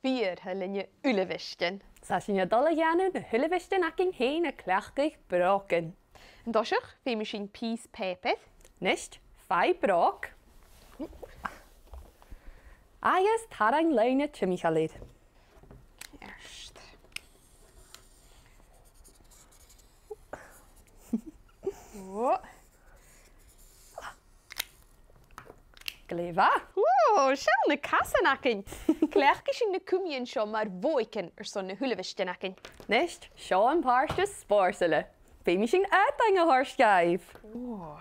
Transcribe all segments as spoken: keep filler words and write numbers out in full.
fìor thoil leinn uilebheistean. 'S tha sinn a' dol a dhèanamh na h-uilebheistean againn fhèin a chleachdadh brògan. An toiseach, feumaidh sinn pìos pàipeir. A-nis, faigh bròg. Agus tarraing loidhne timcheall air. Ceart. Ò. Glè mhath. Ò, seall na casan againn. Cleachdaidh sinn na cumaidhean seo mar bhodhaigean airson na h-uilebheistean againn. A-nis, seo am pàirt as spòrsaile. Feumaidh sinn aodainn a thoirt dhaibh. Ò.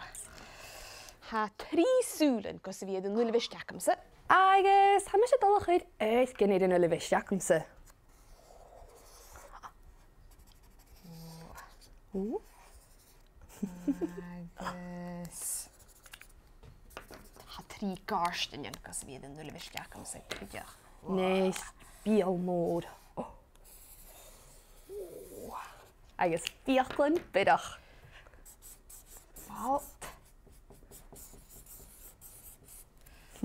Tha trì sùilean gus a bhith air an uilebheist agamsa. Agus tha mise a' dol a chur aodainn air an uilebheist agamsa. Ò. Agus tha trì gàirdeanan gus a bhith air an uilebheist agamsa cuideachd. A-nis, beul mòr. Agus fiaclan biorach. Falt.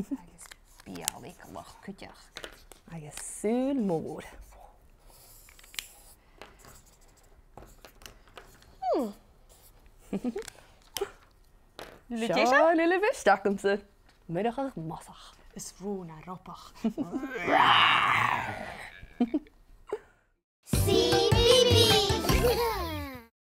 Agus beul eagalach cuideachd. Agus sùil mòr. Hmm. Seo an uilebheist agamsa. Murchadh mosach. Is rùn a robach.